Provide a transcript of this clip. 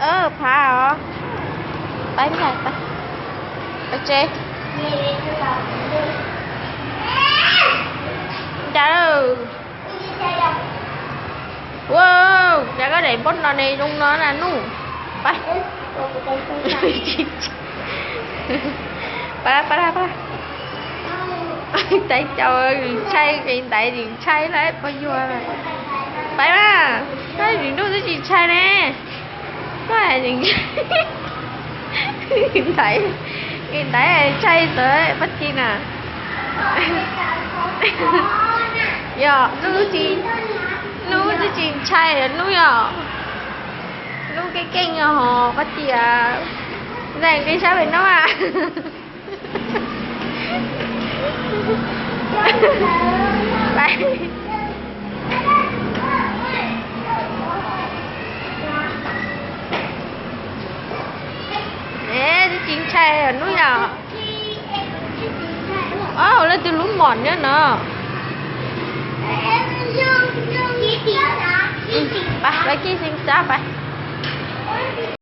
ເອີ ພາເອົາ ໄປແມ່ ໄປ ໄປເຈ ເຈົ້າ ໂວ້ວ ຢາກໄດ້ບ່ອນນອນໃນໂຮງນອນນະໜູ ໄປ ໄປລະ ໄປລະ ໄປລະ ໄປລະ ໄຕເຈົ້າ ໃຊ້ໄດ້ ໃຊ້ໄດ້ ບໍ່ຢູ່ລະ ໄປມາ ໄປ ໜູຊິໃຊ້ແນ່. ວ່າຈັ່ງ ກິນໄດ້ ກິນໄດ້ ໃຊ້ເລີຍ ປັດກິນນະ ຢອກ ໜູຊິ ໜູຊິໃຊ້ ໜູຢອກ ໜູເກັ່ງໆ ຫອ ປັດກິນ ແດງ ໄດ້ໃຊ້ເປັນນະວ່າ. ໄປ ເອີ ຈິງໄຊ ໜູຢາກ ອ້າວ ແລ້ວຈະລຸມໝອນເນາະ ໄປ ໄປຂີ່ຊິງຊ້າໄປ.